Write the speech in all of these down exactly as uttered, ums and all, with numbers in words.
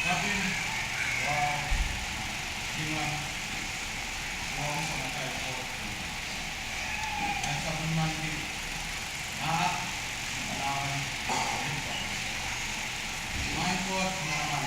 Kaping, wahu, lingan, oh samatail Koht, ahi sapwellimomwi mahk, kalahngan, oh lipwa. Maing Koht manaman,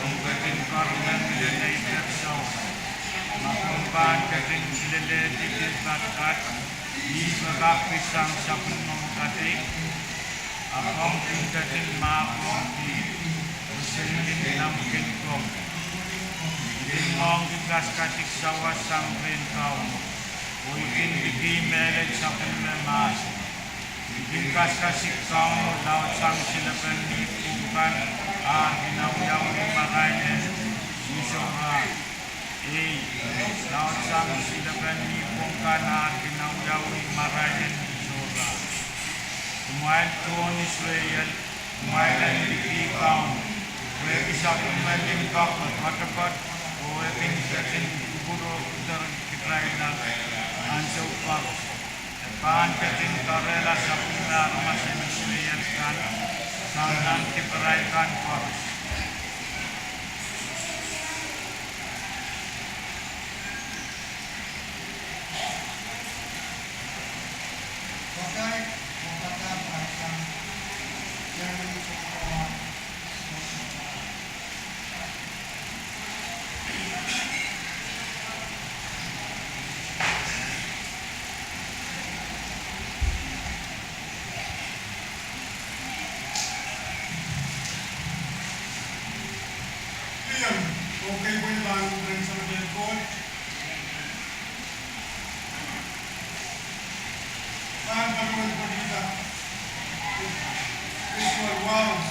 Komw ketin karonge lelehr souwas. Ma komw pahn ketin silehdi pil pahn kat, ih me kak pitsang sapwellime kadeik, ahpw komw kin ketin mahkohng ih, pwe se kin namwkin komw. I kin ngoangki kasikasik sawas sang rehn Kauno, oh I kin liki mehlel sapwellime mahs. I kin kasikasik Kauno laudsang silepen mi pwung kan ar kin awiawih marain en sohrahn. Ei, laudsang silepen mi pwung kan ar kin awiawih marain en sohrahn. Kumwail tohn Israel, kumwail en liki Kauno, pwehki sapwellime limpoak me poatopoat, oh e kin ketin kupwur oh kuder kitail nan ansou koaros. E pahn ketin kahrehla sapwellime aramas en Israel kan sang nan diparail kan koaros. Liang, okay, pwehki pahn ren Samatail Koht. Pahn patohwan pwekihda spiritual vows.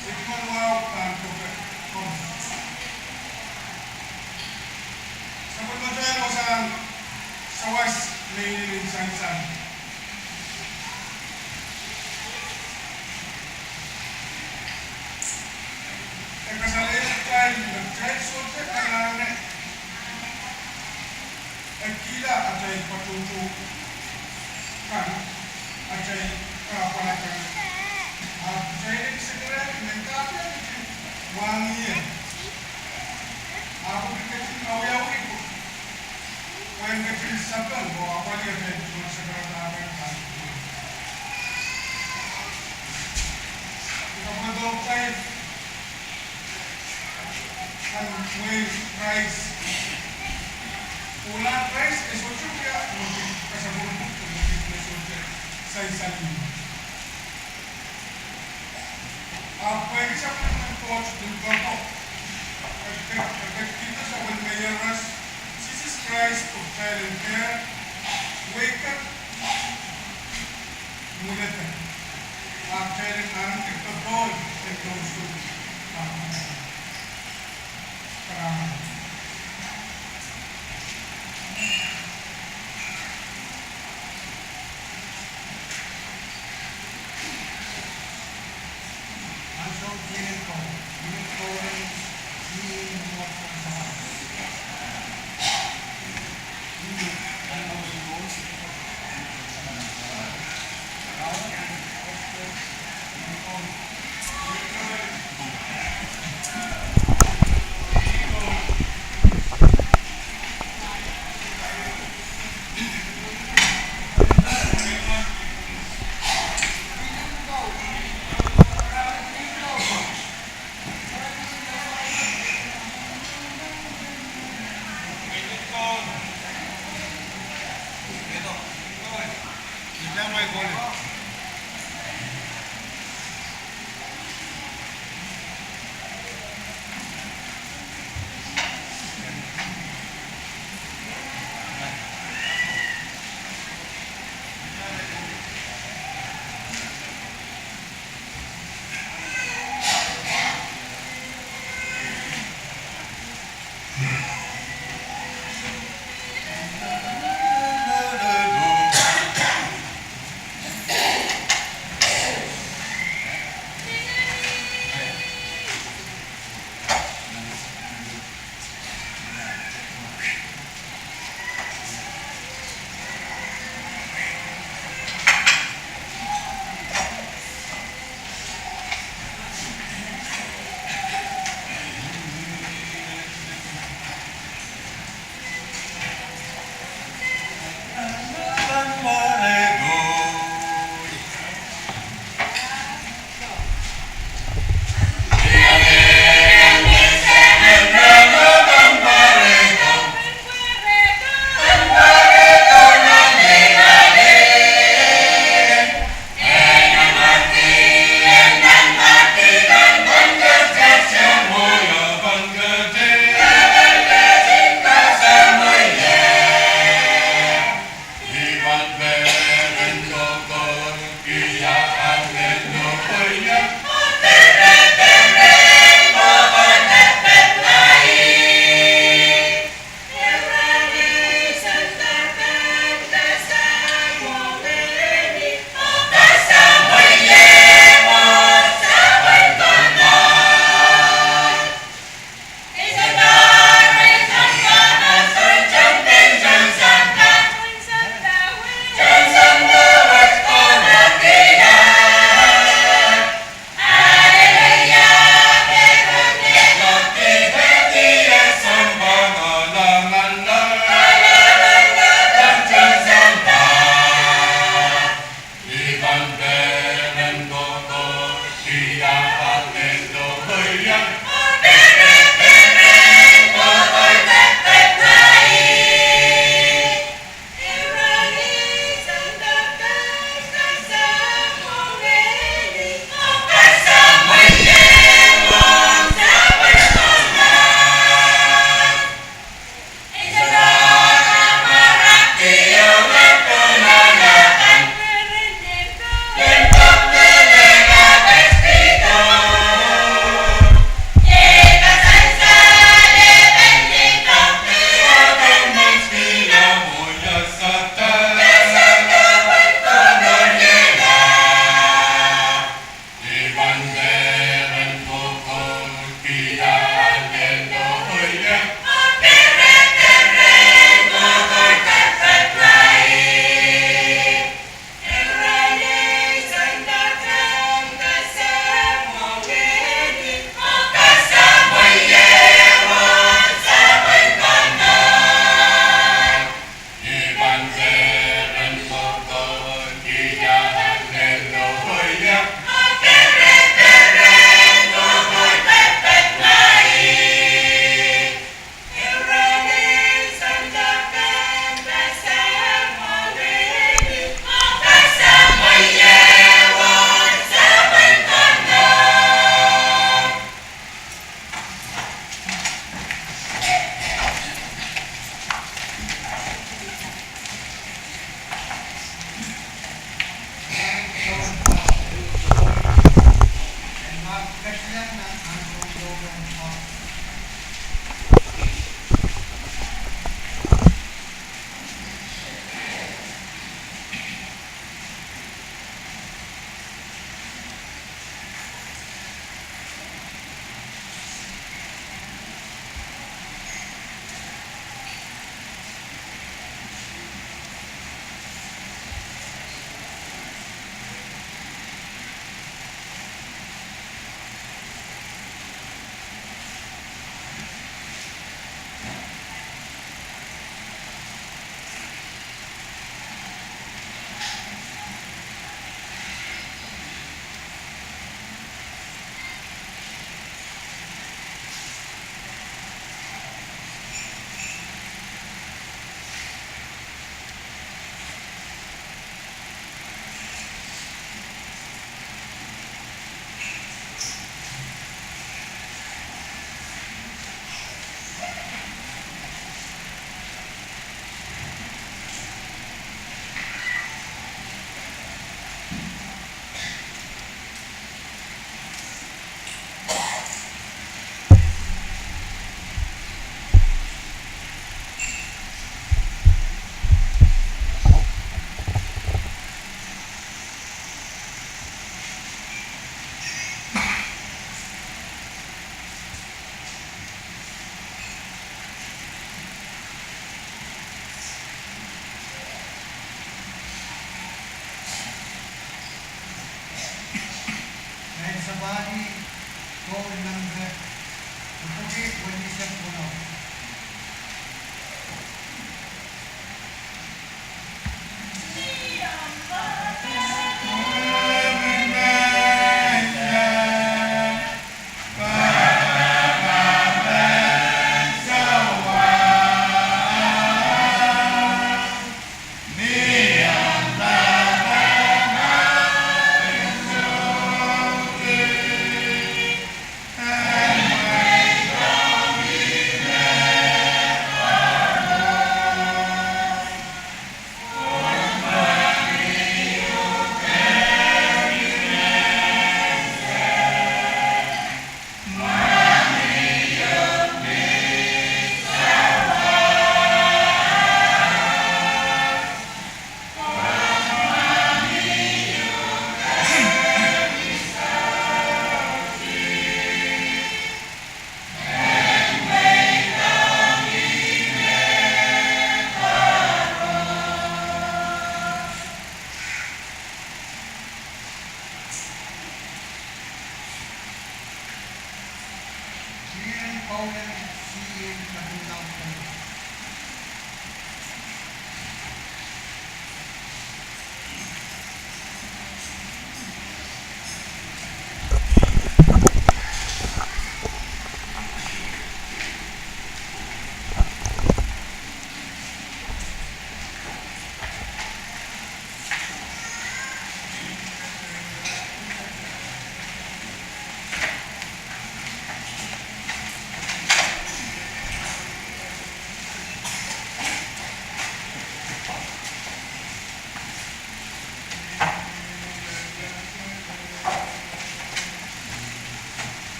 Spiritual vow pahn koaros. Sapwellimatail wasahn sawas me inenen sansal. E kasalehiong kitail me kitail sohte anahne ekihla atail patohdo kan, atail kahpwal akan. Ahpw kitail en sekerehki me dahme ketin mwahngih ie, ahpw e ketin awiawih ie, pwe en ketin sapeng oh apwalih atail tungoal sakarada kan. Kapwuredo kitail nan wehin Krais. Pwe nan Krais e sohte wia me kin kasapwurupwuk, me kin, me sohte sansal. Ahpw pwehki sapwellimen Koht limpoako, e ketikihdo sapwellime iehros, Sises Krais, pwe kitail en kehr, weikek, mwuledek, ahpw kitail en ahneki popohl en kousoan.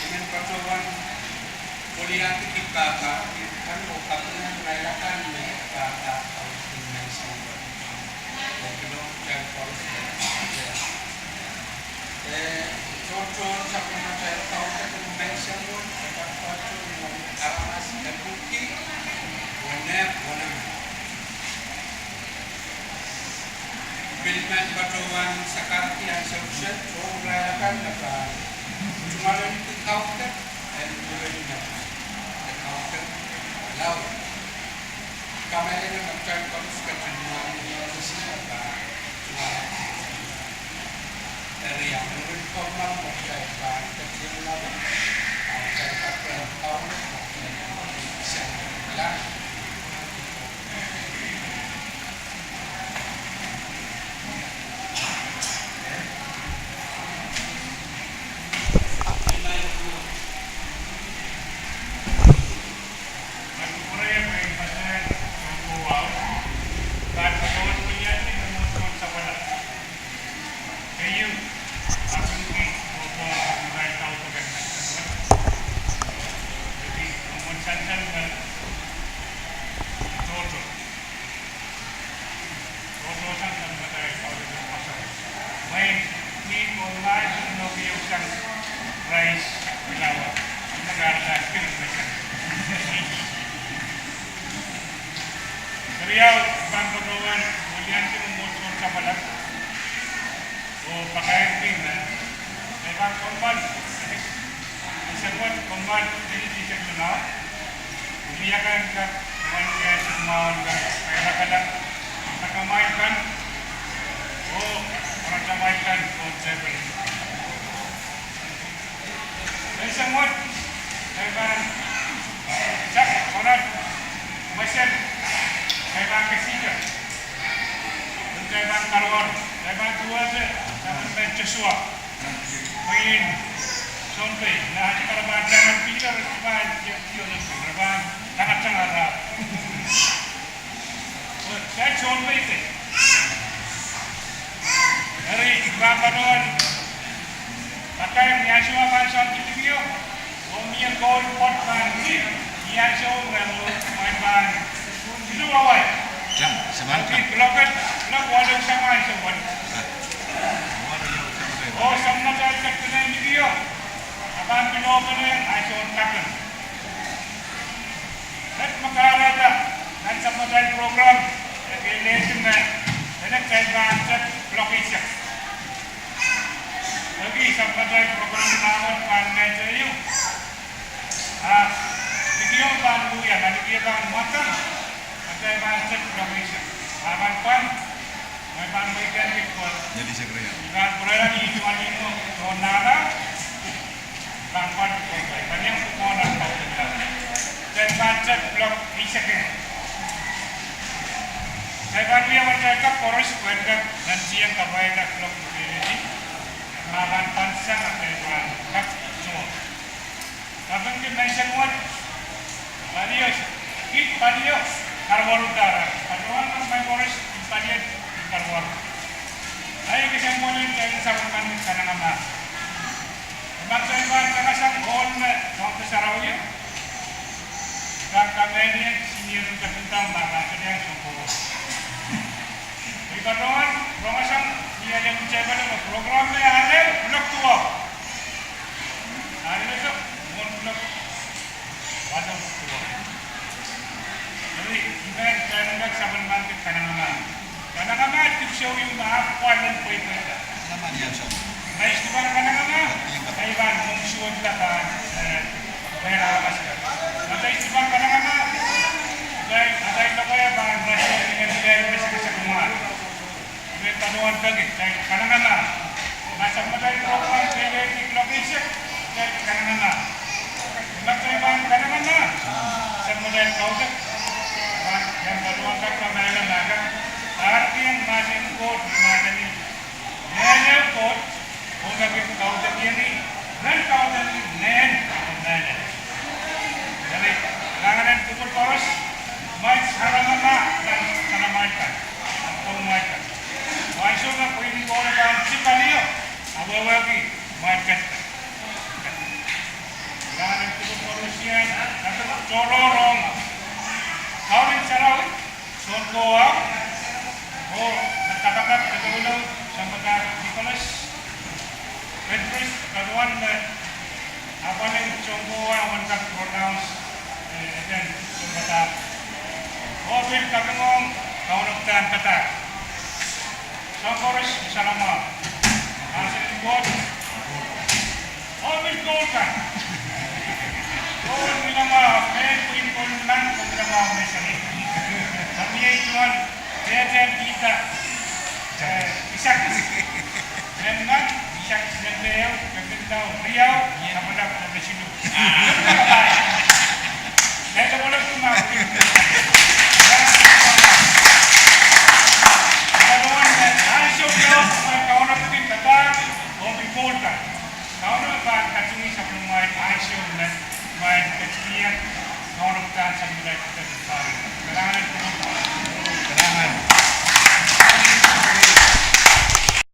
I men patohwan koliakki pahpa kan oh kapinga irail akan me pahpa auti menseng wet. Oh pil ong kitail koaros me, eh, tohto sapwellimatail kaudok en menseng wet, e patopato mwohn aramas epwiki oh nehk weneu. Pil men patohwan sakarki ansou wet, oh irail akan me pahpa tungoalenki kaudok en mwurin met, de kaudok laud. Kamehlele me kitail koaros ketin mwahngih ni onosin me pahpa tungoalenki. Eri a mwurin kommoal me kitail pahpa ketin laud, a kitail kaperen kaudok me kitail sehse. Keriau, I pahn patohwan weliandi mwomwohdiso samwalahro oh pakairki me, me pahn kommoal, menseng wet kommoal, minit eisek limau. Weliakahn kak, mwohn kehn mwahu kan, kairapala, kakamwail kan, oh, arasamwail kan, oh, tepel. Menseng wet, kitail pahn, sak, koaros, mwesel, kitail pahn kesihda. Kitail pahn karuwaru, kitail pahn duwehte, sapwellimen Sosua. Mwein, sounpei, nan karapan tangan Piter, kitail pahn, kitail pahn, tangatanga rap. Kitail sounpei te. Eri, I pahn patohwan, pakair ni ansou me pahn soun kilingio, oh mie koul pwoat pahn ri, ni ansou me mwail pahn, siluh wawai. Eri, kuloak, kuloak walu sang ansou wet. Oh, sang matail kat kilingio, a pahn pil open ansou kaping. Met me kahrehda, nan samatail program, e pil lehse me, e kitail pahn set kuloak eisek. Pwehki samatail program me pahn mehte ieu. A, video pahn wia, ma video pahn mwakang, kitail pahn set kuloak eisek. A pahn pwand, ma pahn weekend report. Pahn pwurehng ni tuwalihmwo, oh nahla. Pahn pwand, pahn iang pwukoa nan pahn pwukoa. Kitail pahn set kuloak eisek. Kitail pahn wia matail kak koaros pwehn kak, nan tieng kapwaiada kuloak pwukoa. Ma pahn pwand sang kitail pahn kak soh. Kapingki menseng wet, palio, kiht palio, karuwaru dahra. Patohwan mehkoaros, kiht palio, karuwaru. Ahi kesempwal en kitail sapwellimen kanengamah. Ma kitail pahn kangasang ohl me Kauno Sarawi, kitail kamehnieng senior president me pahn ketieng sounpar. I patohwan rongasang ni alen tepel me program me ale kuloak duwau. Ale kuloak, mwohn kuloak wasao duwau. Mehn, mehn, mehn sapwellimanki kanengamah. Kanengamah dipwisou ieu me ahpw pwal en pweipweida. Mehn, I sohte pahn kanengamah, I pahn mwohn suwed pahn, eh, mehn aramas. Mehn, I sohte pahn kanengamah, mehn, atail lokaia pahn mwohn suwed pahn mehn mehn mehn sakasakamwahu. Mehn, pahn wanpeki, mehn, kanengamah. Ma sapwellimatail program pahn pweida ni klok eisek, mehn, kanengamah. Ma kitail pahn kanengamah, sapwellimatail kaudok, pahn, mehn, pahn wanpeki, mehn, mehn, mehn, ahneki mahsen en Koht, mahsanih, Mehlel Koht, oh me kin kaudokiong ih, ren kaudokiong mehn, oh mehlel. Eri, kalahngan en kupwur koaros, mehn, saramamah, mehn, saramwail kan, oh mwail kan. Ansou me pwihn en Koht pahn chipalio, a wehwehki mwail kan. Kalahngan en kupwur koaros, I en tohrohrong Kauno Sarawi, Sounkoa, oh me kapakap, me doulou, Samwada Nicholas Petrus, patohwan me apwalih Sounkoa, wen kak pronounce, eh, eden Samwada. Oh pil kapingohng Kauno Padahk. Soahng koaros me saramwahu. Mahsen en Koht. Oh pil koul kan. Koul milamwahu, mehn pwihn koul kan, koul milamwahu me sani. Kami ei tuan, pehten Piter. Eh, Isaac. Mehn kan, Isaac, mehn ehu, mehn ehu, riau, ia, mehn ehu, mehn siluh. Mehn ehu, mehn ehu, mehn ehu. Kauno pahn katingih sapwellimamwail ansou me mwail ketikihong Kauno pahn sapwellimamwail.